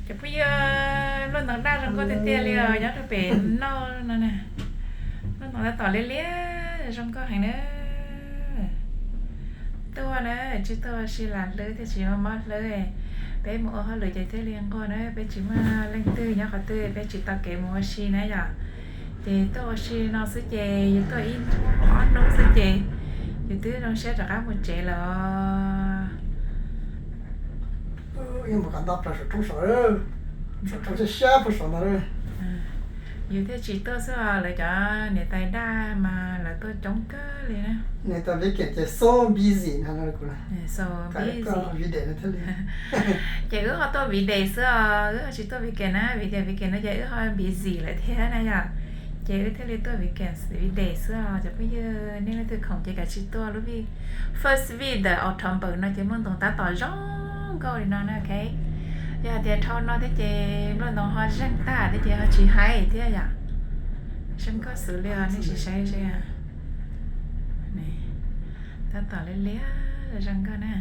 Cov phooj ywg, nplooj ntoo daj zoo nkauj tiag tiag li os, nyob rau pem no no na. Nplooj ntoo tab tom liab liab zoo nkauj heev na. Tuaj na, tsis tuaj ua si lam hlwb thiaj tsis muaj mob hlwb. Peb mus ua hauj lwm ces thiaj li nquag na, peb tsis muaj leej twg nyob qhov twg, peb tsis tau kev mus ua si na yom. Ces tuaj ua si no xwb ces yus tuaj ib hnub ob hnub xwb ces yus twb zoo siab rov qab mus tsev lawm. Mus kom nto plaws saum roob saud, saum roob siab siab puag saum ntawd. Yus thiaj tsis tuaj xwb os, lawv cov niam tais daj mas lawv tuaj coob kawg li na. Niam tais Viv Kem ces so busy no kuv na. So busy. Ces wb ho tuaj Viv Dem xwb os, wb ho tsis tuaj Viv Kem na, vim tias Viv Kem no ces wb ho busy lawm thiab na yom. Ces wb thiaj li tuaj Viv Kem, Viv Dem xwb os cov phooj ywg. Nej leej twg khoom ces kav tsij tuaj lub vij, first week ntawm October no ces nplooj ntoo tab tom zoo nkauj li no na, ok. Yog hais tias dhau no thiab ces nplooj ntoo ho zeeg tag thiab ces ho tsis haib thiab yom. Zoo nkauj xwb li os, nej sim saib saib. Tab tom liab liab zoo nkauj na.